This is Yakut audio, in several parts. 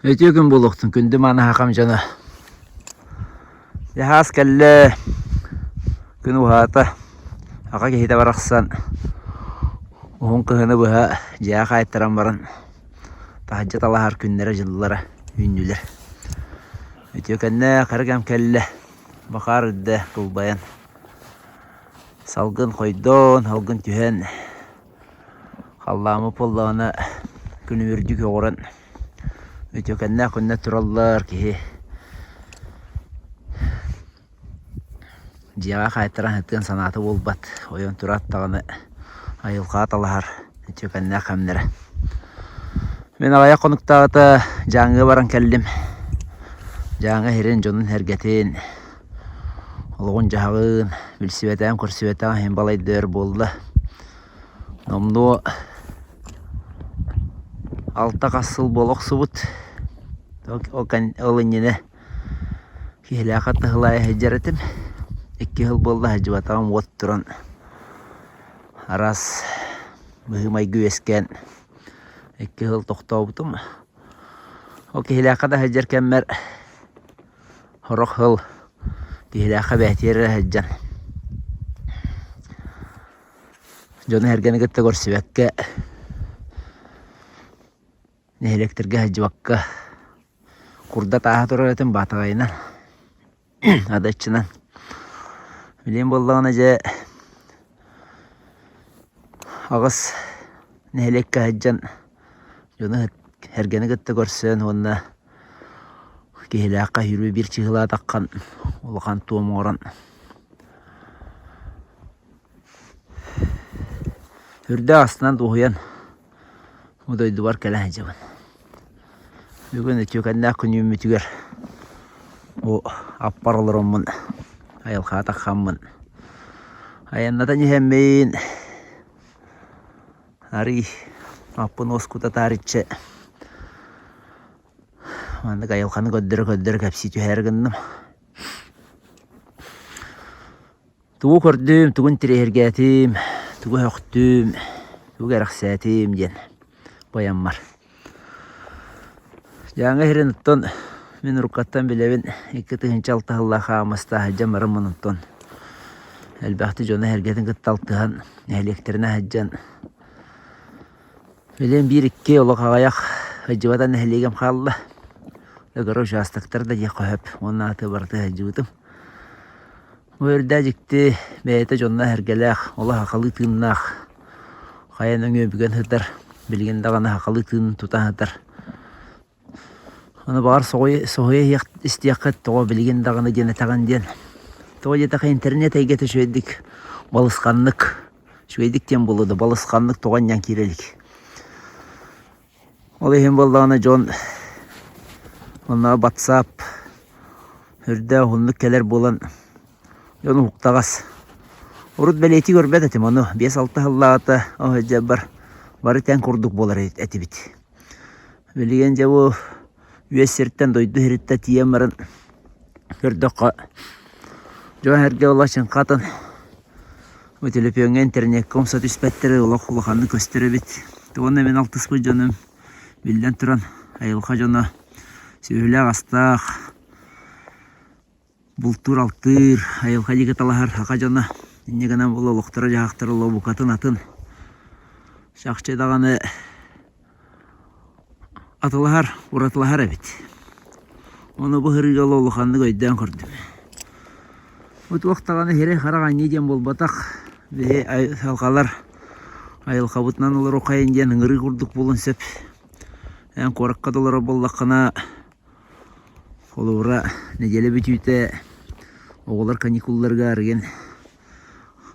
Үтүө күн буолуохтун, күндү мааны хахам дьоно. Дьаһаас кэллэ, күн уһаата, аҕа киһитэ барахсан уһун кыһыны быһа дьиэҕэ хаайтаран баран таһырдьа талаһар күннэрэ-дьыллара үүннүлэр. Үтүөкэннээх хара кэм кэллэ, бакаар үрдэ кылбайан, салгын хойдон, салгын түһэн Халлааммыт буоллаҕына күлүмүрдүү көҕөрөн үтүөкэннээх күннэр тураллар киһи дьиэҕэ хаайтаран сытыан санаата буолбат ойон тураат даҕаны айылҕаҕа талаһар үтүөкэннээх кэмнэрэ. Мин аҕыйах хонуктааҕыта Дьааҥыга баран кэллим. Дьааҥы сирин дьонун-сэргэтин, олоҕун-дьаһаҕын билсибэтэҕим, көрсүбэтэҕим иһин балайда өр буолла. Номнуо алта хас сыл буола охсубут. Ол иннинэ киһилээххэ тыһылаайа сылдьар этим. Икки сыл буолла сылдьыбатаҕым уот туран араас быһыы-майгы үөскээн икки сыл тохтообутум. Ол киһилээххэ да сылдьар кэммэр сорох сыл киһилээххэ бээтиэр эрэ сылдьан дьону-сэргэни кытта көрсүбэккэ, нэһилиэктэргэ сылдьыбакка курдат ааһа турар этим Баатаҕайынан, Адыаччынан. Билигин буоллаҕына дьэ аҕыс нэһилиэккэ сылдьан дьону-сэргэни кытта көрсөн уонна киһилээххэ сүүрбэ биир чыһылаатаххан улахан туом оҥорон Үрдээх астынан дуоһуйан бу дойдубар кэлэ сылдьабын. Бүгүн үтүөкэннээх күн үүммүтүгэр бу аппар олороммун, айылҕаҕа таххаммын, айаннатан иһэммин арыый аппын уоскута таарыччы маннык айылҕаны көрдөрө-көрдөрө кэпсии түһээри гынным. Тугу көрдүм, тугу интэриэһиргээтим, тугу өһөхтүм, тугу кэрэхсээтим диэн баяммар. Дьааҥы сирин оттон мин уруккаттан билэбин 2006 сыллаах хаамыстаах сылдьан бараммын оттон элбэхтик дьону-сэргэтин кытта алтыһан, нэһилиэктэринэн сылдьан билигин биир-икки олох аҕыйах сылдьыбата нэһилиэгим хаалла. Ыгыры участоктар да диэххэ сөп уонна аты барыта сылдьыбытым. Бу үрдэ дьикти бэйэтэ дьонноох-сэргэлээх, олох сахалыы тыыннаах, хайа нөҥүө бүгэн сытар, билигин даҕаны сахалыы тыынын тута сытар. Ону баҕар соһуйа соһуйа истиэххит тоҕо билигин даҕаны диэн этэҕин диэн. Тоҕо диэтэххэ интернет эйгэтэ үчүгэйдик балысханнык, үчүгэйдик диэн буолуо да балысханнык тоҕо анньан киирэ илик. Ол иһин буоллаҕына дьон онно батсаап үрдээх уһуннук кэлэр буолан дьон уһуктаҕас. Урут бэлиэтии көрбөт этим ону 5-6 сыллааҕыта ол сылдьарбар бары тэҥ курдук буолар этибит. Билигин дьэ бу үөс сиртэн дойду сириттэн тиийэн баран көрдөххө дьон-сэргэ олох чыҥхатын бу төлөпүөҥҥэ интернеккэ умса түспэттэрэ олох улаханнык көстөр эбит. Уонна мин алтыспыт дьонум биллэн туран айылҕа дьоно сүөһүлээх-астаах бултуур-алтыыр, айылҕа диэки талаһар саха дьоно инньэ гынан була олохторо-дьаһахтара олох букатын атын. Чахчы даҕаны атылаһар, уратылаһар эбит. Ону бу сырыыга улаханнык өйдөөн көрдүм. Бу туох даҕаны сирэй-харах анньыы диэн буолбатах. Биһи салҕалар айылҕабытынан олоруоххайын диэн ыҥырыы курдук буолуон сөп. Эн куоракка да олорор буоллаххына, холобура, нэдиэлэ бүтүүтэ оҕолор каникулларыгар игин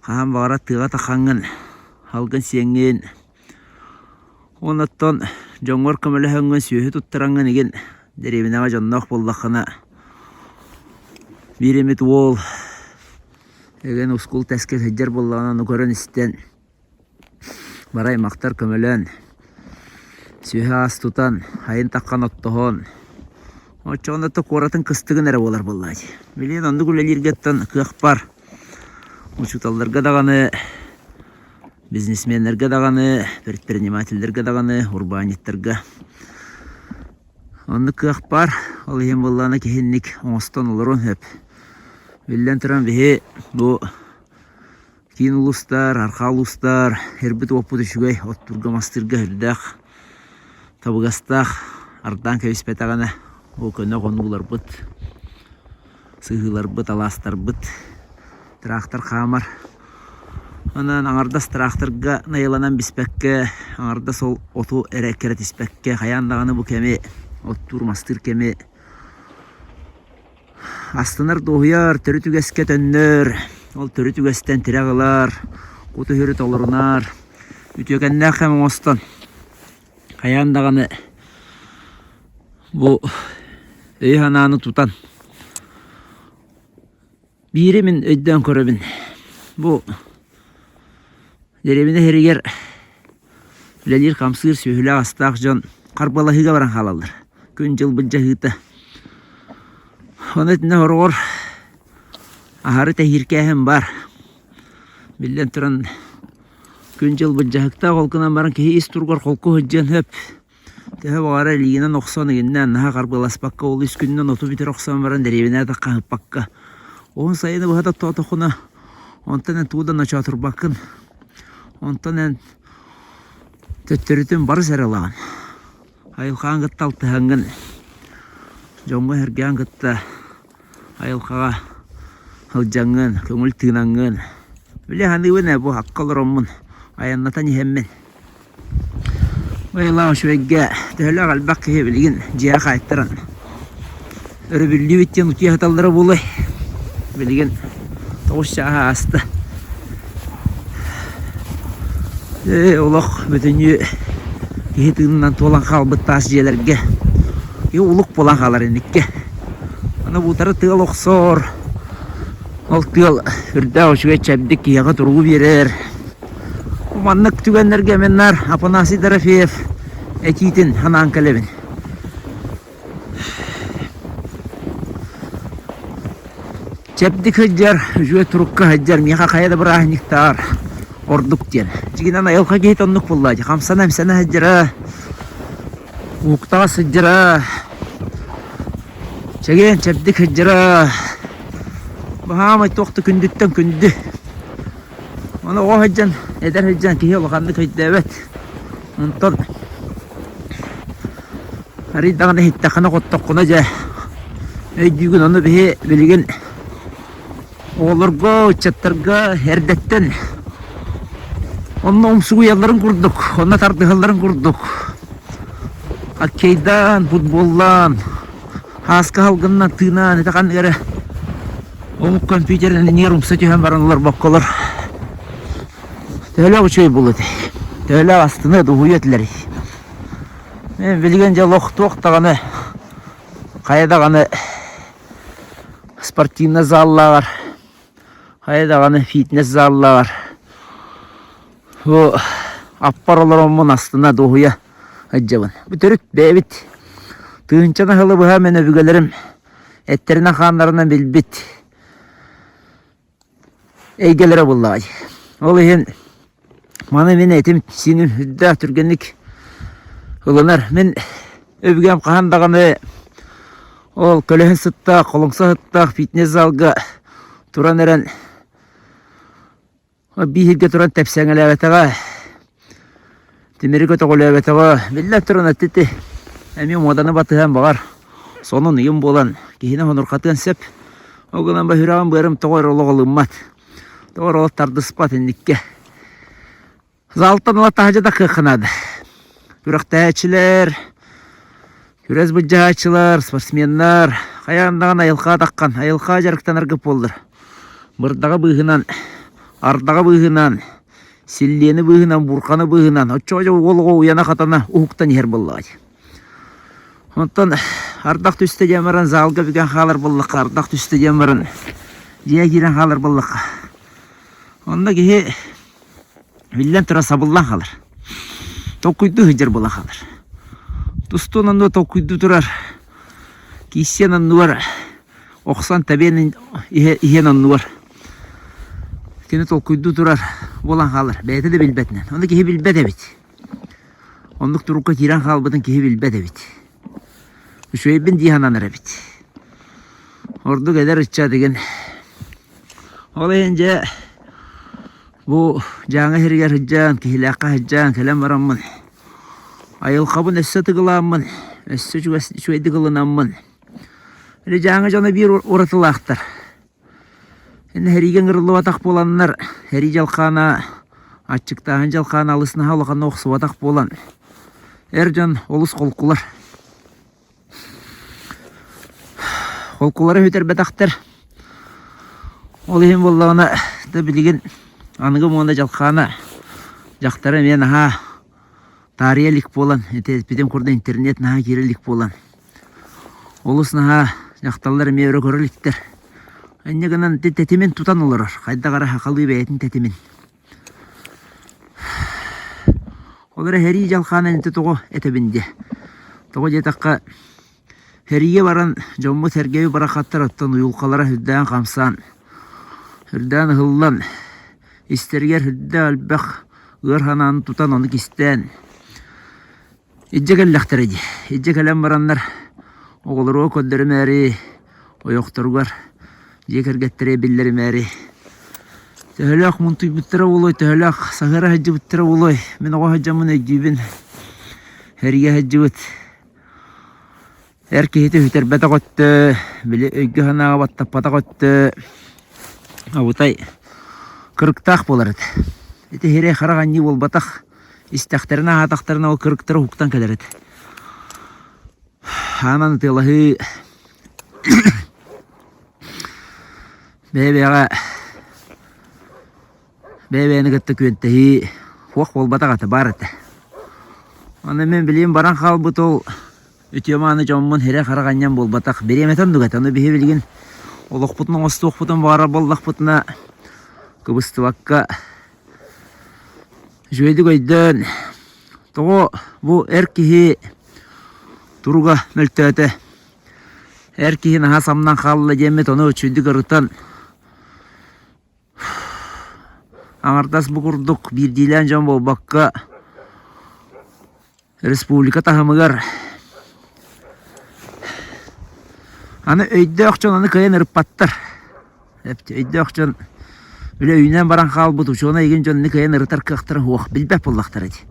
хаһан баҕарар тыаҕа таххаҥҥын, салгын сиэҥҥин, Оннуттан дьоҥҥор көмөлөһөҥҥүн, сүөһү туттараҥҥын игин дэриэбинэҕэ дьонноох буоллаххына биир эмит уол игин ускул-тэскил сылдьар буоллаҕына ону көрөн-истэн бары аймахтар көмөлөөн сүөһү-ас тутан, айын таххан оттоһон оччоҕуна да куоратын кыстыгын эрэ буолар буоллаҕа дии. Билигин оннук үлэлииргэ оттон кыах баар. Учууталларга даҕаны Бизнесменнэргэ даҕаны, предпринимателлэргэ даҕаны, урбаанньыттарга. Оннук кыах баар, ол иһин буоллаҕына киһи инник оҥостон олоруон сөп. Биллэн туран биһи бу киин улуустар, арҕаа улуустар ирбит-уоппут үчүгэй, оттуурга-мастыырга сүрдээх табыгастаах, ардаан кэбиспэтэҕинэ ол көнө хонууларбыт, сыһыыларбыт, алаастарбыт, тыраахтар хаамар. Онон аҥардас тыраахтарга найыланан биспэккэ, аҥардас ол оту эрэ эккирэтиспэккэ, хайаан даҕаны бу кэми оттуур-мастыыр кэми астынар, дуоһуйар, төрүт үгэскэ төннөр, ол төрүт үгэстэн тирэх ылар, кут-үһүрү толорунар, үтүөкэннээх кэм оҥостон хайаан даҕаны бу өйү-санааны тутан биири мин өйдөөн көрөбүн. Бу дэриэбинэ иһигэр үлэлиир-хамсыыр сүөһүлээх-астаах дьон харбалаһыыга баран хаалаллар. Күн-дьыл былдьаһыыта. Ону итиннэ сороҕор аһары тэһииркээһин баар. Биллэн туран, күн-дьыл былдьаһыктаах, ол гынан баран киһи ис туругар холку сылдьыан сөп. Төһө баҕарар илиигинэн охсон игиннээн наһаа харбыаласпакка ол үс күнүнэн оту бүтэрэ охсон баран дэриэбинэҕэ да хаһыппакка уһун сайыны быһа тоттоотоххуна онтон эн тугу да ночоотурбаккын онтон эн төттөрүтүн барыс эрэ ылаҕын айылҕаҕын кытта алтыһаҥҥын дьоҥҥо-сэргэҕин кытта айылҕаҕа сылдьаҥҥын көҥүл тыынаҥҥын били саныыбын ээ бу акка олороммун айаннатан иһэммин Айылаах үчүгэйгэ төһөлөөх элбэх киһи билигин дьиэҕэ хаайтаран өрөбүллүүбүт диэн утуйа сыталлара буолуой. Билигин тоҕус чааһа ааста. Ээ, олох бүтүннүү киһи тыынынан туолан хаалбыт таас дьиэлэргэ киһи улук буолан хаалар инниккэ. Аны буутары тыал охсор, ол тыал үрдээх үчүгэй чэбдик киһиэхэ туругу биэрэр. Маннык түгэннэргэ мин наар Афанасий Дорофеев этиитин санаан кэлэбин. Чэбдик сылдьар, үчүгэй турукка сылдьар миэхэ хайа да бырааһынньыктааҕар ордук диэн. Дьиҥинэн айылҕа киһитэ оннук буоллаа дии. Хамсана-имсэнэ сылдьара, ууктаҕа сылдьара, чэгиэн чэбдик сылдьара. Баһаамай туох да күндүттэн күндү. Ону оҕо сылдьан, эдэр сылдьан киһи улаханнык өйдөөбөт. Онтон арыый даҕаны иһиттэххинэ, хоттоххуна дьэ өйдүүгүн. Ону биһи билигин оҕолорго, ыччаттарга эрдэттэн онно умсугуйалларын курдук, онно тардыһалларын курдук хоккейдаан, футболлаан, Ааска салгынынан тыынаан ити ханнык эрэ омук компьютерин иннигэр умса түһэн баран олорбокколор төһөлөөх үчүгэй буолуо этэй? Төһөлөөх астыныа, дуоһуйуо этилэрий? Мин билигин дьэ олох туох даҕаны хайа даҕаны спортивнай заллааҕар хайа даҕаны фитнес заллааҕар бу аппар олороммун астына дуоһуйа сылдьабын. Бу төрүт бэйэбит тыһыынчаны сылы быһа мин өбүгэлэрим эттэринэн-хааннарынан билбит эйгэлэрэ буоллаҕай. Ол иһин маны мин этим-сииним сүрдээх түргэнник ылынар. Мин өбүгэм хаһан даҕаны ол көлөһүн сыттаах, холоҥсо сыттаах фитнес-залга туран эрэн Бииргэ туран тэпсэҥэлээбэтэҕэ, тимири көтөҕөлөөбөтөҕө. Биллэн туран ити эмиэ муоданы батыһан баҕар сонун ыйым буолан киһини хонурҕатыан сөп. Ол гынан ба сүрэҕим-быарым тоҕо эрэ олох ылыммат, тоҕо эрэ олох тардыспат инниккэ. Залтан ыла таһырдьа тахсыахха наада. Күрэхтэһээччилэр, күрэс былдьаһааччылар, спортсменнар хайаан даҕаны айылҕаҕа таххан, айылҕаҕа дьарыктанаргыт буоллар. Бырдаҕы быыһынан, ардаҕы быыһынан, силлиэни быыһынан, бурханы быыһынан, оччоҕо дьэ уол оҕо уйана-хатана уһуктан иһэр буоллаҕа дии. Онтон ардах түстэ диэн баран залга бүгэн хаалар буоллахха, ардах түстэ диэн баран дьиэ киирэн хаалар буоллахха, онно киһи Биллэн турар сабыллан хаалар. Толкуйдуу сылдьар буолан хаалар. Тустуун оннугар толкуйдуу турар. Кииссиэн оннугар охсон тэбиэн иһиэн оннугар кини толкуйдуу турар буолан хаалар. Бэйэтэ да билбэтинэн. Ону киһи билбэт эбит. Оннук турукка киирэн хаалбытын киһи билбэт эбит. Үчүгэйбин дии сананар эбит. Ордук эдэр ыччат игин. Ол иһин дьэ бу Дьааҥы сиригэр сылдьан, Киһилээххэ сылдьан кэлэн бараммын, айылҕабын өссө тыгылааммын, өссө чугас үчүгэйдик ылынаммын, или Дьааҥы дьоно биир уратылаахтар. Иннэ сэриигэ ыҥырыллыбатах буоланнар, сэрии дьалхаана, аччыктааһын дьалхаана алыс наһаа улаханнык охсубатах буолан, эр дьон олус холкулар. Холкулары сүтэрбэтэхтэр. Ол иһин буоллаҕына, да билигин аныгы муона дьалхаана дьахтара эмиэ наһаа таарыйа илик буолан, ити эппитим курдук интернет наһаа киирэ илик буолан, олус наһаа дьахталлар эмиэ өрө көрө иликтэр. Инньэ гынан ити тэтимин тутан олорор, хайдах эрэ сахалыы бэйэтин тэтимин. Ол эрэ сэрии дьалхаанын ити тоҕо этэбин диэ. Тоҕо диэтэххэ, сэриигэ баран дьоммут-сэргэбит барахсаттар оттон уйулҕалара сүрдээн хамсаан, сүрдээн ыһыллан, истэригэр сүрдээх элбэх ыар санааны тутан ону кистээн Илдьэ кэллэхтэрэ дии. Илдьэ кэлэн бараннар оҕолоругар көрдөрүмээри, ойохторугар, дьиэ кэргэттэрэ биллэримээри төһөлөөх мунтуйбуттара буолуой, төһөлөөх саһыара сылдьыбыттара буолуой. Мин оҕо сылдьаммын өйдүүбүн. Эрийэ сылдьыбыт эр киһитэ сүтэрбэтэх өттө, били өйгө-санааҕа баттаппатах өттө абытай кырыктаах буолар этэ. Ити сирэй харах анньыы буолбатах. Истэхтэринэ, аһаатахтарына ол кырыктара уһуктан кэлэр этэ. Хаанан ытыалаһыы бэйэ-бэйэҕэ бэйэ-бэйэни кытта күөнтэһии суох буолбатах этэ, баар этэ. Аны мин билигин баран хаалбыт ол үтүө-мааны дьоммун сирэй-харах анньан буолбатах, бириэмэтэ оннук этэ. Ону биһи билигин олохпутун оҥостуохпутун баҕарар буоллахпытына кыбыстыбакка Үчүгэйдик өйдөөн, тоҕо бу эр киһи туруга мөлтөөтө, эр киһи наһаа самнан хаалла диэммит ону үчүгэйдик ырытан, аҥардас бу курдук биирдиилээн дьон буолбакка, республика таһымыгар аны өйдөөх дьон аны кыайан ырыппаттар. Өйдөөх дьон үлэ үүнэн баран хаалбыт учуонай игин дьон аны кыайан ырытар кыахтара суох, билбэт буоллахтара дии.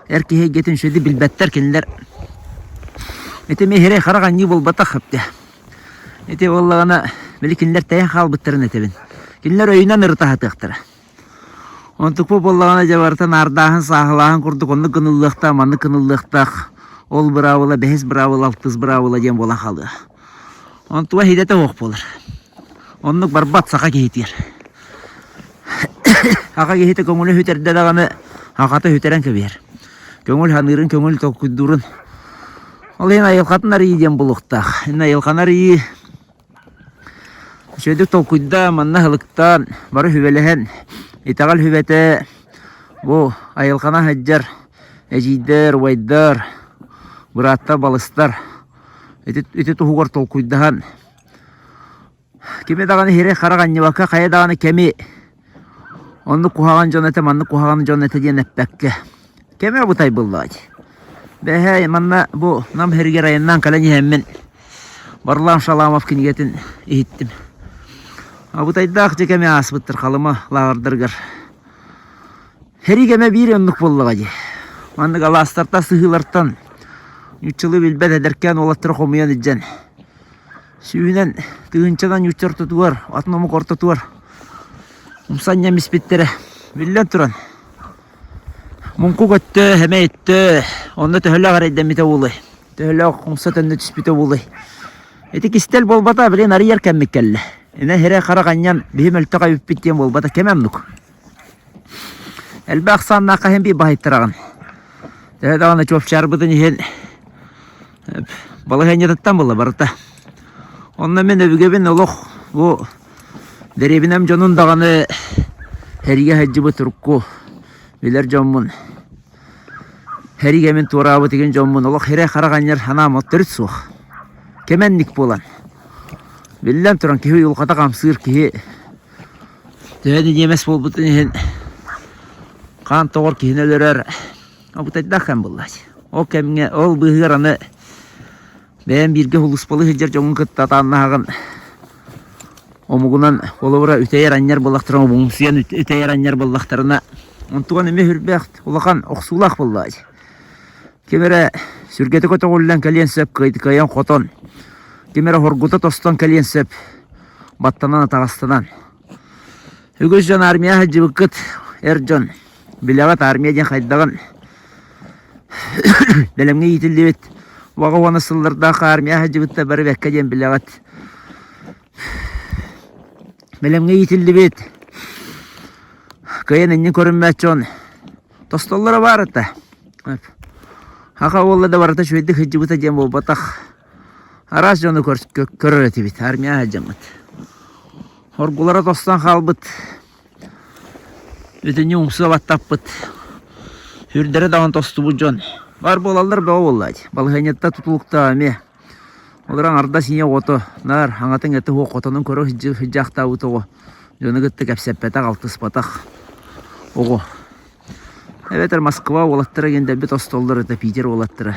Эр киһи эйгэтин үчүгэйдик билбэттэр кинилэр. Ити эмиэ сирэй харах анньыы буолбатах эбитэ. Ити буоллаҕына били кинилэр тэйэн хаалбыттарын этэбин. Кинилэр өйүнэн ырыта сатыахтара. Онтукпут буоллаҕына дьэ барыта наардааһын, сааһылааһын курдук оннук гыныллыахтаах, маннык гыныллыахтаах, ол быраабыла, бэһис быраабыла, алтыс быраабыла диэн буолан хаалыа. Онтуга иһидэтэ суох буолар. Оннук барбат саха киһитигэр. Саха киһитэ көҥүлү сүтэрдэ даҕаны сахата сүтэрэн кэбиһэр. Көҥүл саныырын, көҥүл толкуйдуурун. Ол иһин айылҕатын арыйыы диэн буолуохтаах. Иннэ айылҕаны арыйыы Үчүгэйдик толкуйдаан, манна аһылыктаан, бары сүбэлэһэн, итэҕэл сүбэтэ бу айылҕаны сылдьар эдьиийдэр, убайдар, бырааттар, балыстар ити, ити туһугар толкуйдаһан кими даҕаны сирэй-харах анньыбакка хайа даҕаны кэми Оннук куһаҕан дьон этэ, маннык куһаҕан дьон этэ диэн эппэккэ. Кэмэ бытайбыллаҕа дии. Бэһээ манна бу Нам сиригэр айаннаан кэлэн иһэммин Варлам Шаламов кинигэтин иһиттим. Абытайдаах дьэ кэми ааспыттар Халыма лааҕырдарыгар. Сэрии кэмэ биир оннук буоллаҕа дии. Маннык алаастартан, сыһыылартан ньуччалыы билбэт эдэркээн уолаттары хомуйан илдьэн Сүүһүнэн, тыһыынчанан ньуучча ортотугар, атын омук ортотугар умса анньан испиттэрэ. Биллэн туран, муҥкук өттө, сэмэй өттө, онно төһөлөөх эрэйдэммитэ буолуой? Төһөлөөх умса төннө түспүтэ буолуой? Ити кистэл буолбата, билигин арыйар кэммит кэллэ. Инэ сирэй-харах анньан биһи мөлтөх эбиппит диэн буолбата, кэмэ оннук. Элбэх ахсааннаахха иһин биир баһыйтараҕын. Төһө даҕаны чуопчаарбытын иһин Балаһыанньатыттан буолла барыта. Онно мин өбүгэбин олох бу дэриэбинэм дьонун даҕаны сэриигэ сылдьыбыт урукку билэр дьоммун сэрии кэмин туораабыт игин дьоммун олох сирэй-харах анньар санаам төрүт суох. Кэмэнник буолан. Биллэн туран киһи уйулҕата хамсыыр киһи төһө да ньиэмэс буолбутун иһин хаан тоҕор киһини өлөрөр Абытайдаах кэм буоллааччы. Ол кэмҥэ, ол быыһыгар аны Бэйэм бииргэ сулууспалыы сылдьар дьоҥҥун кытта атааннаһаҕын. Омугунан холобура үтэйэр-анньар буоллахтарына, омугумсуйан үтэйэр-анньар буоллахтарына, онтуган эмиэ сүрдээх улахан охсуулаах буоллаҕа дии. Ким эрэ сүргэтэ көтөҕүллэн кэлиэн сөп, кыайан-хотон, ким эрэ хоргута тостон кэлиэн сөп, баттанан атаҕастанан. Үгүс дьон армия сылдьыбыккыт, эр дьон, билэҕит армия диэн хайдаҕын. Бэлэмҥэ иитиллибит баҕа уонна сыллардаах армия сылдьыбыттар бары бэккэ диэн билэҕит. Бэлэмҥэ иитиллибит, кыайан иннин көрүммэт дьон тостоллоро баар этэ. Аха уола да барыта үчүгэйдик сылдьыбыта диэн буолбатах. Араас дьону көрөр этибит, армия сылдьаммыт. Оргулара тостон хаалбыт, бүтүннүү умсуга баттаппыт, сүрдэрэ даҕаны тостубут дьон баар буолаллар бөҕө буолла дии. Балаһыанньаттан тутулуктаах эмиэ. Олор аҥардас ийэ оҕото наар аҥатын этэ суох хотонун көрө сылдьаахтаабыт оҕо дьону кытта кэпсэппэтэх, алтыспатах оҕо. Эбэтэр Москва уолаттара диэн дэлби тостоллор этэ, Питер уолаттара.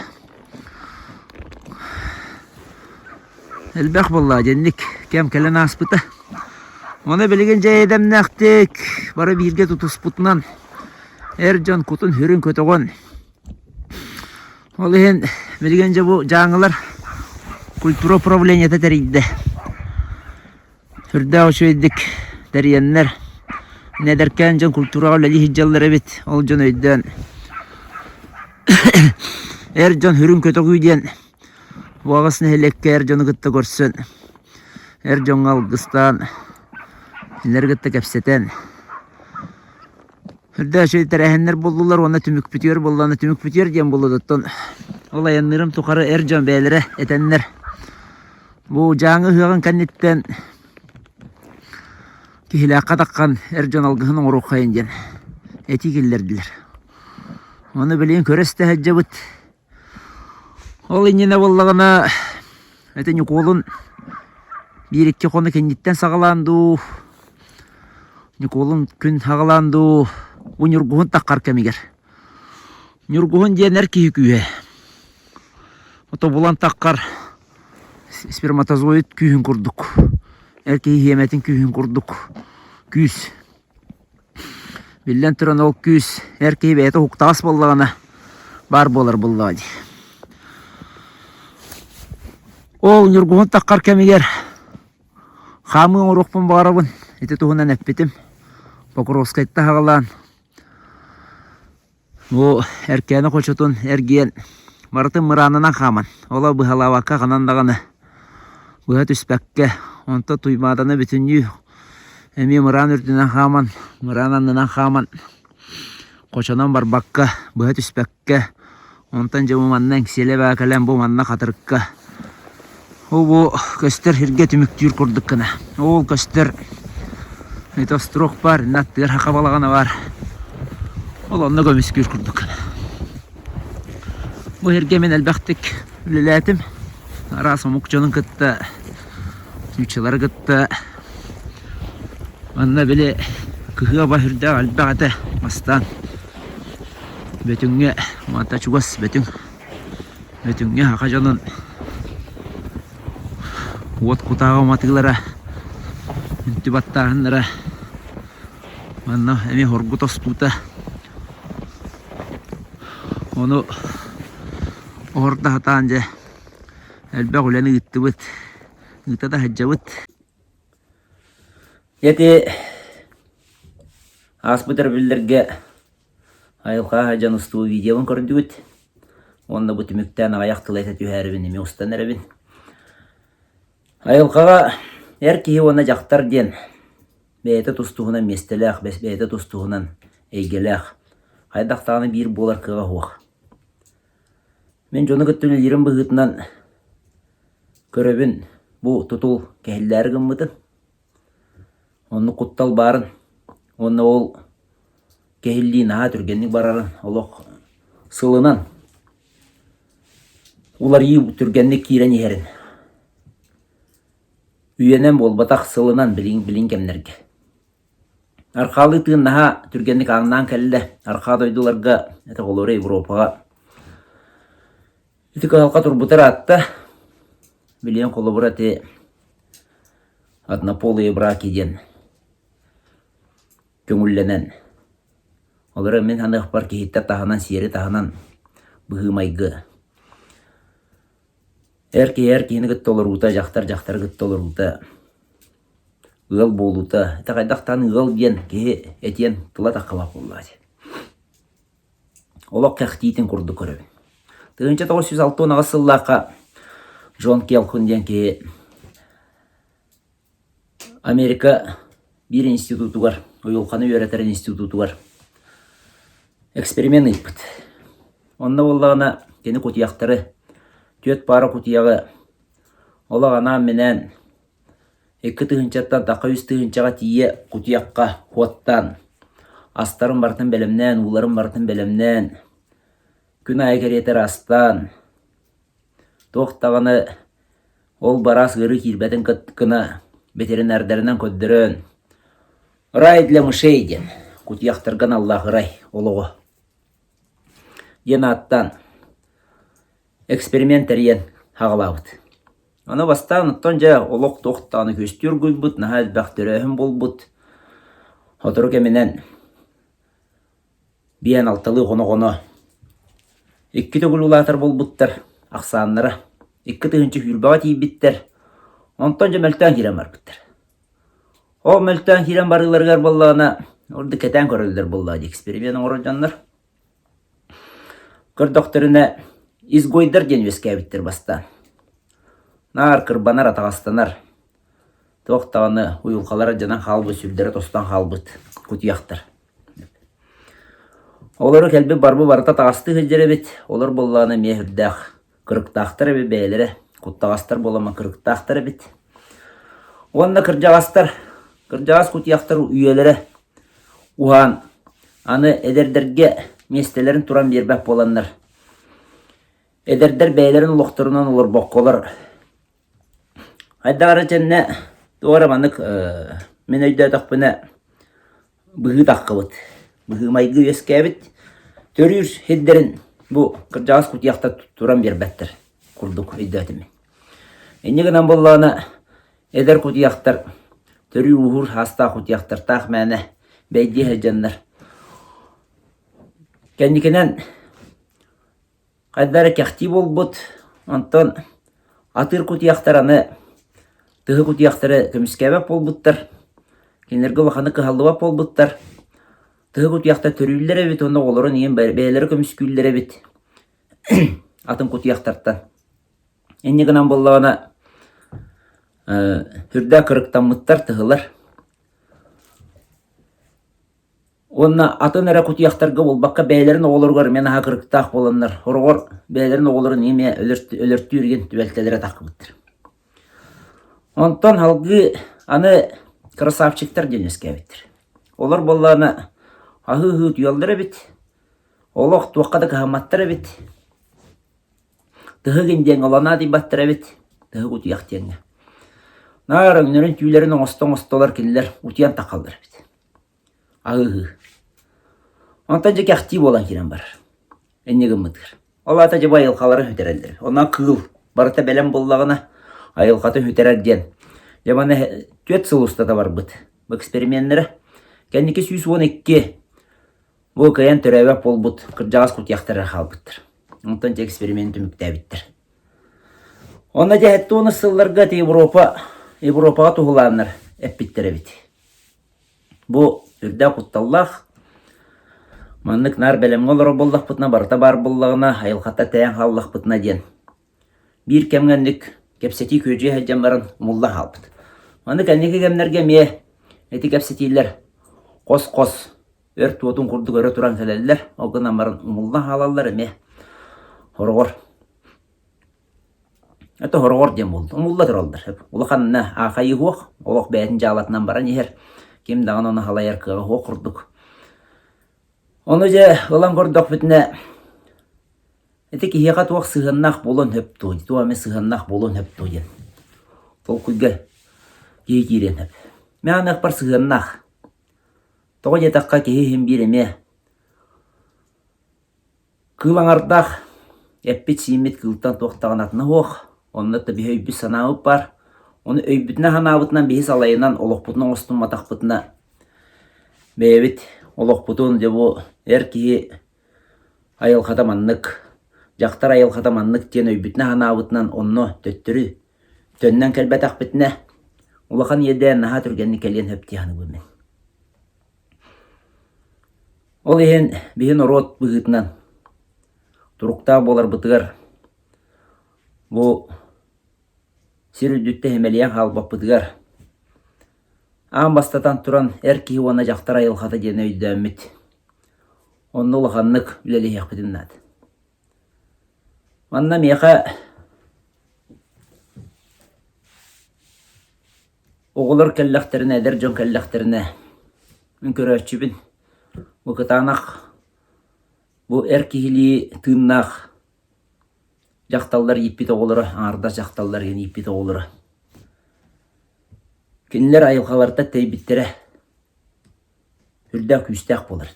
Элбэх буолла дьэнник кэм кэлэн ааспыта. Ону билигин дьэ эдэмнээхтик бары бииргэ тутуспутунан эр дьон кутун-сүрүн көтөҕөн Ол иһин билигин дьэ бу дьааҥылар культура управлениета тэрийдэ. Сүрдээх үчүгэйдик тэрийэннэр, эдэркээн дьон культураҕа үлэлии сылдьаллар эбит. Ол дьон өйдөөн эр дьон сүрүн көтөҕүү диэн бу аҕыс нэһилиэккэ эр дьону кытта көрсөн, эр дьоҥҥо алгыстаан, кинилэри кытта кэпсэтэн Үрдээх үчүгэй тэрээһиннэр буоллулар уонна түмүкпүтүгэр буоллаҕына түмүкпүтүгэр диэн буолла оттон ол айанныырым тухары эр дьон бэйэлэрэ этэннэр бу Дьааҥы ыһыаҕын кэнниттэн Киһилээххэ таххан эр дьон алгыһын оҥоруоххайын диэн этии киллэрдилэр. Ону билигин көрө истэ сылдьабыт. Ол иннинэ буоллаҕына ити Ньукуолун биир-икки хонук инниттэн саҕалаан дуу, Ньукуолун күн саҕалаан дуу, бу Ньургуһун таххар кэмигэр. Ньургуһун диэн эр киһи күүһэ. Ото булан таххар сперматозоид күүһүн курдук, эр киһи хиэмэтин күүһүн курдук күүс. Биллэн туран, ол күүс эр киһи бэйэтэ уһуктаҕас буоллаҕына баар буолар буоллаҕа дии. Ол ньургуһун таххар кэмигэр хаамыы оҥоруохпун баҕарабын. Ити туһунан эппитим. Покровскайтан саҕалаан Бу Эркээни хочотун эргийэн барытын мыраанынан хааман, оло быһалаабакка ханан даҕаны быһа түспэккэ, онто Туймааданы бүтүннүү эмиэ мыраан үрдүнэн хааман, мыраан аннынан хааман, хочонон барбакка, быһа түспэккэ, Онтон дьэ бу манна Эҥсиэлэ баа кэлэн бу манна Хатырыкка ол бу көстөр сиргэ түмүктүүр курдук гына. Ол көстөр это острог баар, инна аттыгар саха балаҕана баар. Ол онно көмүскүүр курдук гына. Бу сиргэ мин элбэхтик үлэлээтим. Араас омук дьонун кытта, нууччалары кытта. Манна били кыһыаба сүрдээх элбэх этэ бастаан. Бөтүҥҥэ маата чугас Бөтүҥ. Бөтүҥҥэ саха дьонун уот кутааҕа уматыылара, үнтү баттааһыннара манна эмиэ хоргут остуута. Ону оһордо сатаан дьэ элбэх үлэни ыыттыбыт, ыыта да сылдьабыт. Ити ааспыт өрөбүллэргэ Айылҕа дьон устуу видеобун көрдүгүт уонна бу түмүктээн аҕыйах тылы этэ түһээрибин эмиэ устан эрэбин. Айылҕаҕа эр киһи уонна дьахтар диэн бэйэтэ тус-туһунан миэстэлээх, бэйэтэ тус-туһунан эйгэлээх, хайдах даҕаны биир буолар кыаҕа суох. Мин дьону кытта үлэлиирим быһыытынан көрөбүн бу тутул кэһиллээри гыммытын. Оннук куттал баарын уонна ол кэһиллии наһаа түргэнник барарын олох сылынан уларыйыы түргэнник киирэн иһэрин үйэнэн буолбатах сылынан билиҥ билиҥ кэмнэргэ. Архаалыы тыын наһаа түргэнник ааҥнаан кэллэ. Архаа дойдуларга, это холобура Европаҕа Ити кыһалҕа турбута ыраатта. Билиэн холобура ити однополые браки диэн көҥүллэнэн, олору мин саныахпар киһиттэн таһынан, сиэри таһынан быһыы-майгы. Эр киһи эр киһини кытта олоруута, дьахтар дьахтары кытта олоруута, ыал буолуута, ити хайдах даҕаны ыал диэн киһи этиэн тыла таххыбат буоллаҕа дии. Олох кэхтиитин курдук көрөбүн. 1968 сыллаахха Джон Келхун диэн киһи Америка биир институтугар, уйулҕаны үөрэтэр институтугар эксперимент ыыппыт. Онно буоллаҕына кини кутуйахтары, түөрт паара кутуйаҕы олох анаан-минээн икки тыһыынчаттан тахха үс тыһыынчаҕа тиийэ кутуйахха хуоттаан, астарын барытын бэлэмнээн, ууларын барытын бэлэмнээн, күн аайы кэриэтэ ыраастаан, туох даҕаны ол бараас ыарыы киирбэтин гына ветеринардарынан көрдөрөн, «Рай для мышей» диэн кутуйахтарга аналлаах ырай олоҕо диэн ааттаан эксперимент тэрийэн аҕалаабыт. Аны бастаан оттон дьэ олох туох даҕаны күөстүү оргуйбут, наһаа элбэх төрөөһүн буолбут. Сотору кэминэн биэн алталыы хоно-хоно икки төгүл улаатар буолбуттар ахсааннара 2020-ҕэ тиийбиттэр. Онтон дьэ мөлтөөн киирэн барбыттар. Ол мөлтөөн киирэн барыыларыгар буоллаҕына, ордук кэтээн көрөллөр буоллаҕа дии эксперимент оҥорор дьоннор. Көрдөхтөрүнэ, изгойдар диэн үөскээбиттэр бастаан. Наар кырбанар, атаҕастанар, туох даҕаны уйулҕалара дьанан хаалбыт, сүрдэрэ тостон хаалбыт кутуйахтар. Олору кэлбит барбы барыта таҕастыы сылдьар эбит, олор буоллаҕына эмиэ сүрдээх кырыктаахтар эбит бэйэлэрэ, куттаҕастар буолан кырыктаахтар эбит. Уонна кырдьаҕастар, кырдьаҕас кутуйахтар үйэлэрэ уһаан, аны эдэрдэргэ миэстэлэрин туран биэрбэт буоланнар, эдэрдэр бэйэлэрин олохторунан олорбокколор, хайдах эрэ итиннэ туох эрэ маннык мин өйдөөтөхпүнэ быһыы таххыбыт, быһыы-майгы үөскээбит, төрүүр сирдэрин бу кырдьаҕас кутуйахтар туран биэрбэттэр курдук өйдөөтүм мин. Инньэ гынан буоллаҕына эдэр кутуйахтар төрүүр-ууһуур саастаах кутуйахтар таах мээнэ бэйдиэ сылдьаннар кэнникинэн Хайда эрэ кэхтии буолбут, онтон атыыр кутуйахтар аны тыһы кутуйахтары көмүскээбэт буолбуттар, кинилэргэ улаханнык кыһаллыбат буолбуттар. Тыһы кутуйахтар төрүүллэр эбит уонна оҕолорун ийэм бэйэлэрэ көмүскүүллэр эбит атын кутуйахтартан. Инньэ гынан буоллаҕына үрдээх кырыктаммыттар тыһылар. Уонна атын эрэ кутуйахтарга буолбакка бэйэлэрин оҕолоругар эмиэ наһаа кырыктаах буоланнар, хороҕор бэйэлэрин оҕолорун эмиэ өлөртүүр игин түбэлтэлэрэ таххыбыттар. Онтон салгыы аны красавчиктар диэн үөскээбиттэр. Олор буоллаҕына аһыы-аһыы утуйаллар эбит, олох туохха да кыһамматтар эбит. Тыһыгын диэн олонаадыйбаттар эбит, тыһык утуйах диэҥҥэ. Наар өҥнөрүн-түүлэрин оҥосто-оҥостолор кинилэр утуйан таххаллар эбит. Аһыы. Онтон дьэ кэхтии буолан киирэн барар. Инньэ гыммытыгар. Ол аата дьэ бу айылҕаларын сүтэрэллэр. Онон кыыл барыта бэлэм буоллаҕына, айылҕатын сүтэрэр диэн. Дьэ маны түөрт сыл устата барбыт бу эксперименнэрэ. Кэнники 112 бу кыайан төрөөбөт буолбут кырдьаҕас кутуйахтар хаалбыттар. Онтон дьэ эксперимент түмүктээбиттэр. Онно дьэ 70 сылларга Европа Европаҕа туһулааннар эппиттэр эбит. Бу үрдээх кутталлаах. Маннык наар бэлэмҥэ олорор буоллахпытына, барыта баар буоллаҕына, айылҕата тэйэн хааллахпытына диэн. Биир кэмҥэ инник кэпсэтии күөдьүйэ сылдьан баран умулла хаалбыт. Аны кэнники кэмнэргэ эмиэ ити кэпсэтиилэр хос-хос өрт уотун курдук өрө туран кэлэллэр. Ол гынан баран умулла хаалаллар эмиэ хороҕор. Это хороҕор диэн буолла. Умулла тураллар. Улаханна аахайыы суох, олох бэйэтин дьаалатынан баран иһэр. Ким даҕаны ону халайар кыаҕа суох курдук. Ону дьэ ылан көрдөхпүтүнэ, ити киһиэхэ туох сыһыаннаах буолуон сөп дуо, туох эмэ сыһыаннаах буолуон сөп дуо диэн толкуйга киһи киириэн сөп. Мин аныахпар сыһыаннаах. Тоҕо диэтэххэ киһи иһин биир эмиэ Кыыл аҥардаах, эппит-сииммит кыылтан туох даҕаны атына суох. Онно да биһи өйбүт санаабыт баар. Ону өйбүтүнэн санаабытынан биһи салайынан олохпутун оҥостумматахпытына бэйэбит олохпутун дьэ бу эр киһи айылҕата маннык, дьахтар айылҕата маннык диэн өйбүтүнэн санаабытынан онно төттөрү төннөн кэлбэтэхпитинэ улахан иэдээн наһаа түргэнник кэлиэн сөп дии саныыбын мин. Ол иһин биһи норуот быһыытынан туруктаах буоларбытыгар бу сир үрдүттэн симэлийэн хаалбаппытыгар аан бастатан туран эр киһи уонна дьахтар айылҕата диэн өйдөөммүт онно улаханнык үлэлэһиэхпитин наада. Манна миэхэ оҕолор кэллэхтэринэ, эдэр дьон кэллэхтэринэ мин көрөөччүбүн. Бу кытаанах, бу эр киһилии тыыннаах дьахталлар ииппит оҕолоро, аҥардас дьахталлар иһин ииппит оҕолоро. Кинилэр айылҕаларыттан тэйбиттэрэ сүрдээх күүстээх буолар.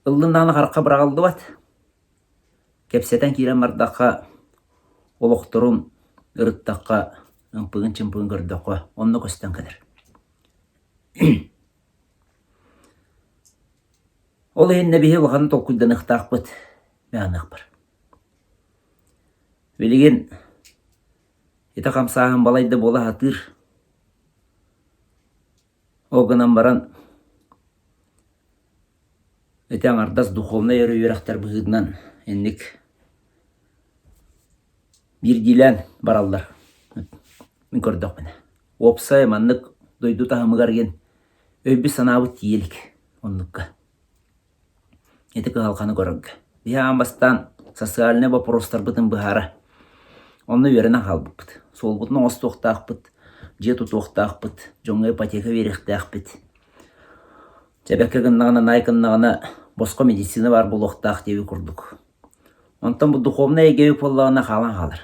Ыллын даҕаны харахха быраҕыллыбат. Кэпсэтэн киирэн бардахха, олохторун ырыттахха, ымпыгын-чымпыгын көрдөххө, онно көстөн кэлэр. Ол иһин биһи улаханы толкуйданыахтаахпыт мээныахпар. Билигин ити хамсааһын балайда буола сатыыр. Ол гынан баран ити аҥардас духовнай эрэ үөрэхтэр быһыытынан инник биирдиилээн бараллар мин көрдөхпүнэ. Уопсай маннык дойду таһымыгар диэн өйбүт-санаабыт тиийэ илик оннукка. Ити кыһалҕаны көрөргө. Биһи аан бастаан социальнай боппуруостарбытын быһаара, онно үөрэнэн хаалбыппыт. Суолбутун оҥостуохтаахпыт, дьиэ тутуохтаахпыт, дьоҥҥо ипотека биэриэхтээхпит. Чэбэккэ гыннаҕына, наай гыннаҕына босхо медицина баар буолуохтаах диэбит курдук. Онтон бу духовнай эйгэбит буоллаҕына хаалан хаалар.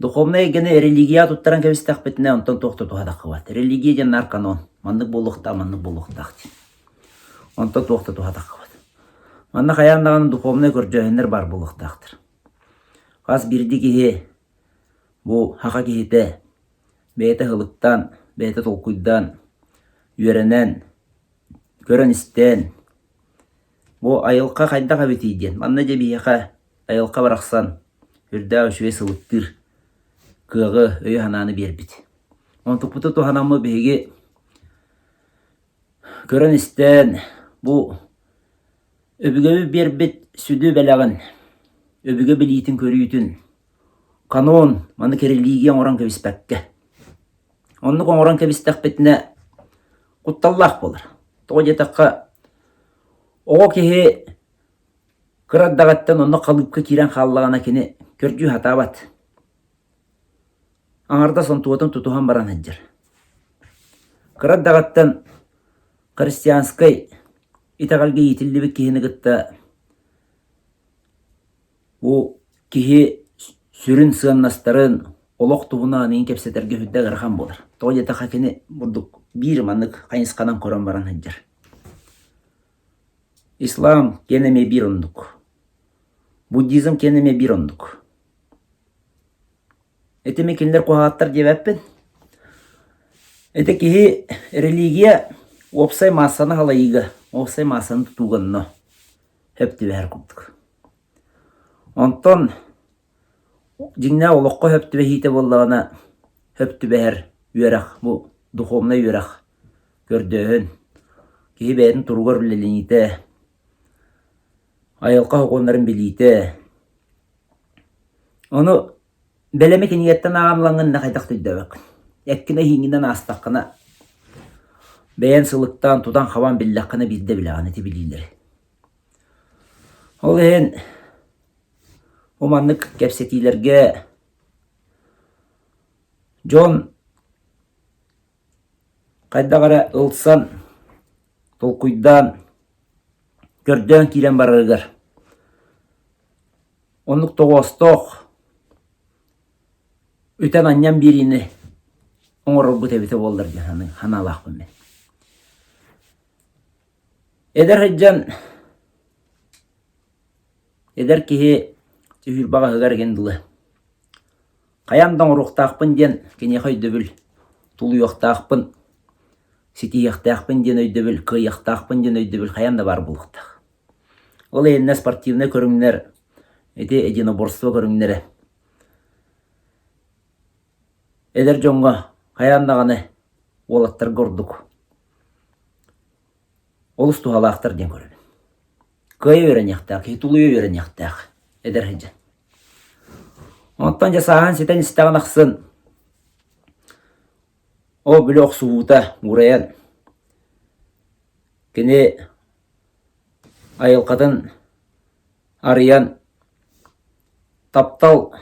Духовнай эйгэни религияҕа туттаран кэбистэхпитинэ, онтон туох да туһа таххыбат. Религия диэн наар канон. Маннык буолуохтаах, маннык буолуохтаах диэн. Онтон туох да туһа таххыбат. Манна хайаан даҕаны духовнай көрдөөһүннэр баар буолуохтаахтар. Хас биирдии киһи бу саха киһитэ бэйэтэ ыһылыктаан, бэйэтэ толкуйдаан, үөрэнэн, көрөн-истэн, бу айылҕа хайдах эбитий диэн. Манна дьэ биһиэхэ айылҕа барахсан үрдээх үчүгэй сылыктыыр кыаҕы, өйү-санааны биэрбит. Онтукпуту туһанаммыт биһиги көрөн-истэн бу өбүгэбит биэрбит сүдү бэлэҕин, өбүгэ билиитин-көрүүтүн канон, маны религия оҥорон кэбиспэккэ, оннук оҥорон кэбистэхпитинэ кутталлаах буолар. Тоҕо диэтэххэ, оҕо киһи Кыра эрдэҕиттэн онно халыыпка киирэн хааллаҕына кини көрдүү сатаабат. Аҥардас онтуотун тутуһан баран сылдьар. Кыра эрдэҕиттэн христианскай итэҕэлгэ иитиллибит киһини кытта бу киһи сүрүн сыаннастарын, олох туһунан иҥин кэпсэтэргэ сүрдээх ыарахан буолар. Тоҕо диэтэххэ кини бурдук биир маннык хайысханан көрөн баран сылдьар. Ислам киэн эмиэ биир оннук. Буддизм киэн эмиэ биир оннук. Ити кинилэр куһаҕаттар диэбэппин. Ити киһи религия уопсай маассаны халайыыга, уопсай маассаны тутууга онно сөп түбэһэр курдук. Онтон дьиҥнээх олоххо сөп түбэһиитэ буоллаҕына, сөп түбэһэр үөрэх, бу духовнай үөрэх көрдөөһүн, киһи бэйэтин туругар үлэлэниитэ, айылҕа сокуоннарын билиитэ. Ону бэлэми кинигэттэн ааҕан ылаҥҥын хайдах да өйдөөбөккүн. Эккин эһииҥҥинэн аастаххына, бэйэн сылыктаан, тутан-хабан биллэххинэ биирдэ билэҕин ити билиилэри. Ол иһин бу маннык кэпсэтиилэргэ дьон Хайдах эрэ ылсан, толкуйдаан, көрдөөн киирэн барарыгар оннук тоҕоостоох үтэн-анньан биэриини оҥорорбут эбитэ буоллар диэн санаалаахпын мин. Эдэр сылдьан эдэр киһи. Түһүрбэҕэ ыһыгар игин дылы. Хайаан да оҥоруохтаахпын диэн киниэхэ өйдөбүл, тулуйуохтаахпын, ситиһиэхтээхпин диэн өйдөбүл, кыайыахтаахпын диэн өйдөбүл хайаан да баар буолуохтаах. Ол иһиннэ спортивнай көрүҥнэр, ити единоборство көрүҥнэрэ эдэр дьоҥҥо хайаан даҕаны уолаттарга ордук олус туһалаахтар диэн көрөбүн. Кыайа үөрэниэхтээх, киһи тулуйа үөрэниэхтээх эдэр сылдьан. Онтон дьэ сааһын ситэн истэҕин ахсын ол били охсуһуута уурайан кини айылҕатын арыйан таптал,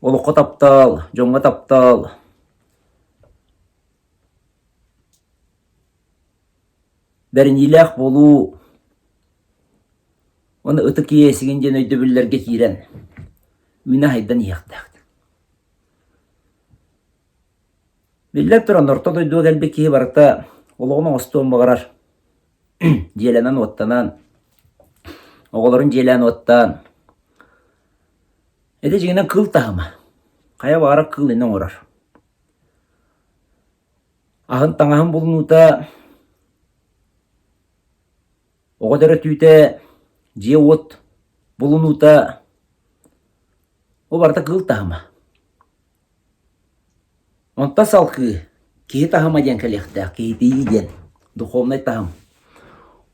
олоххо таптал, дьоҥҥо таптал Бэриниилээх буолуу уонна ытык иэсигин диэн өйдөбүллэргэ киирэн үүнэ-сайдан иһиэхтээх. Биллэн туран, орто дойдуга кэлбит киһи барыта олоҕун оҥостуон баҕарар. Дьиэлэнэн-уоттанан, оҕолорун дьиэлээн-уоттаан. Ити дьиҥинэн кыыл таһыма. Хайа баҕарар кыыл иннэ оҥорор. Аһын-таҥаһын булунуута, оҕо төрөтүүтэ, дьиэ-уот булунуута бу барыта кыыл таһыма. Онтон салгыы киһи таһыма диэн кэлиэхтээх, киһитийии диэн, духовнай таһым.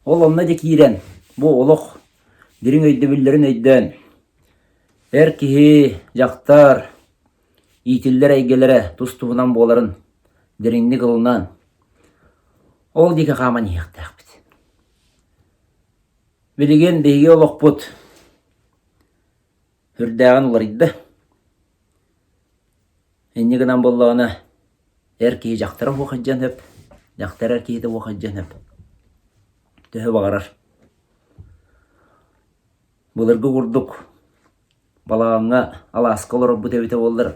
Ол онно дьэ киирэн, бу олох дириҥ өйдөбүллэрин өйдөөн, эр киһи, дьахтар, иитиллэр эйгэлэрэ тус-туһунан буоларын дириҥник ылынан, ол диэки хааман иһиэхтээхпит. Билигин биһиги олохпут сүрдээҕин уларыйда. Инньэ гынан буоллаҕына, эр киһи дьахтара уох илдьэн сөп, дьахтар эр киһитэ уох илдьэн сөп. Төһө баҕарар. Былыргы курдук Балаҕаҥҥа алааска олорорбут эбитэ буоллар,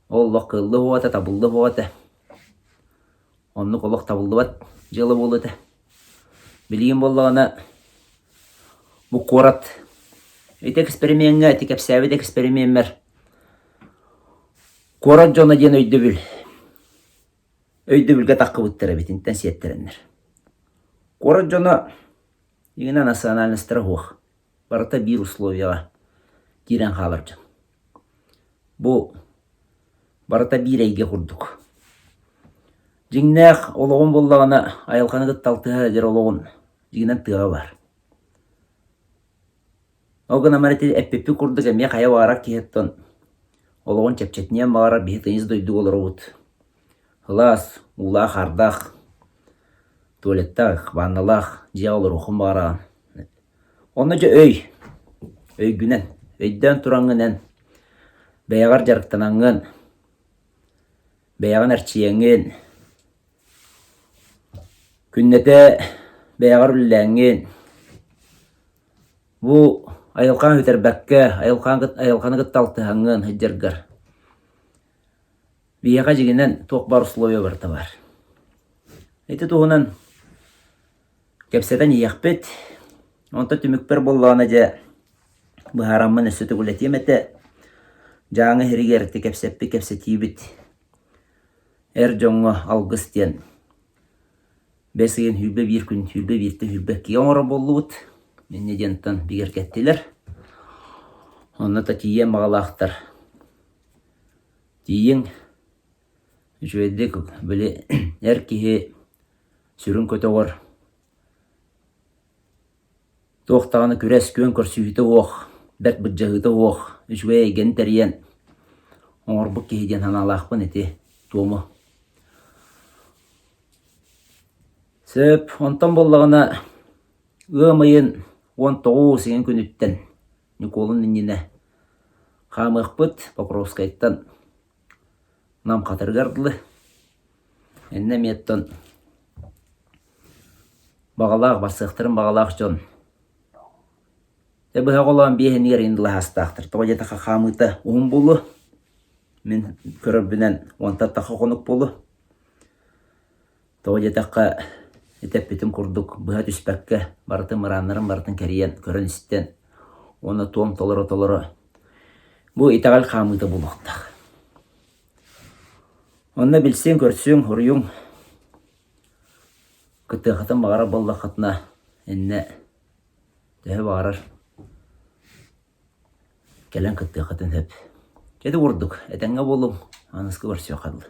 ол олох кыаллыа суоҕа этэ, табыллыа суоҕа этэ. Оннук олох табыллыбат дьыала буолуо этэ. Билигин буоллаҕына бу куорат ити эксперимеҥҥэ, ити кэпсээбит эксперимеммэр куорат дьоно диэн өйдөбүл өйдөбүлгэ таххыбыттар эбит итинтэн сиэттэрэннэр. Куорат дьоно именно национальностара суох. Барыта биир условияҕа киирэн хаалар дьон. Бу барыта биир эйгэ курдук. Дьиҥнээх олоҕун буллаҕына айылҕаны кытта алтыһа сылдьар олоҕун дьиҥинэн тыаҕа баар. Ол гынан баран ити эппиппит курдук эмиэ хайа баҕарар киһиттэн олоҕун чэпчэтиниэн баҕарар биһи тыйыс дойдуга олоробут. Сылаас, уулаах-хаардаах, туалеттаах, ванналаах дьиэҕэ олоруоххун баҕараҕын. Онно дьэ өй, өйгүнэн, өйдөөн тураҥҥын эн бэйэҕэр дьарыктанаҥҥын, бэйэҕин эрчийэҥҥин, күннэтэ бэйэҕэр үлэлээҥҥин, бу айылҕаҕын сүтэрбэккэ, айылҕаны кытта алтыһаҥҥын сылдьаргар биһиэхэ дьиҥинэн туох баар условия барыта баар. Ити туһунан Кэпсэтэн иһиэхпит. Онтон түмүкпэр буоллаҕына дьэ быһаараммын өссө төгүл этиэм этэ. Дьааҥы иһиригэр ити кэпсэппит кэпсэтиибит эр дьоҥҥо алгыс диэн бэс ыйын 21 күн 21-тэн 22-гэ оҥорор буоллубут. Инньэ диэнтэн бигэргэттилэр. Онно да тиийиэн баҕалаахтар тиийиҥ. Үчүгэйдик били эр киһи сүрүн көтөҕөр, туох даҕаны күрэс, күөн көрсүһүүтэ суох, бэрт былдьаһыыта суох, үчүгэй эйгэни тэрийэн оҥорбут киһи диэн санаалаахпын ити туому. Сөп, онтон буоллаҕына ыам ыйын 19 ыйын күнүттэн Ньукуолун иннинэ хаамыахпыт Покровскайтан Нам хатырыгар дылы. Иннэ эмиэ оттон баҕалаах, барсыахтарын баҕалаах дьон дьэ быһа холоон биэһинигэр иһин былаһаастаахтар. Тоҕо диэтэххэ хаамыыта уһун буолуо. Мин көрөрбүнэн уонтан тахха хонук буолуо. Тоҕо диэтэххэ ити эппитим курдук быһа түспэккэ барытын мырааннарын барытын кэрийэн, көрөн-истэн. Уонна туом толоро-толоро бу итэҕэл хаамыыта буолуохтаах. Онно билсиҥ-көрсүҥ, хоруйуҥ кыттыаххытын баҕарар буоллаххытына иннэ төһө баҕарар кэлэн кыттыаххытын сөп. Ити курдук, этэҥҥэ буолуҥ, аныгыскы көрсүөххэ дылы.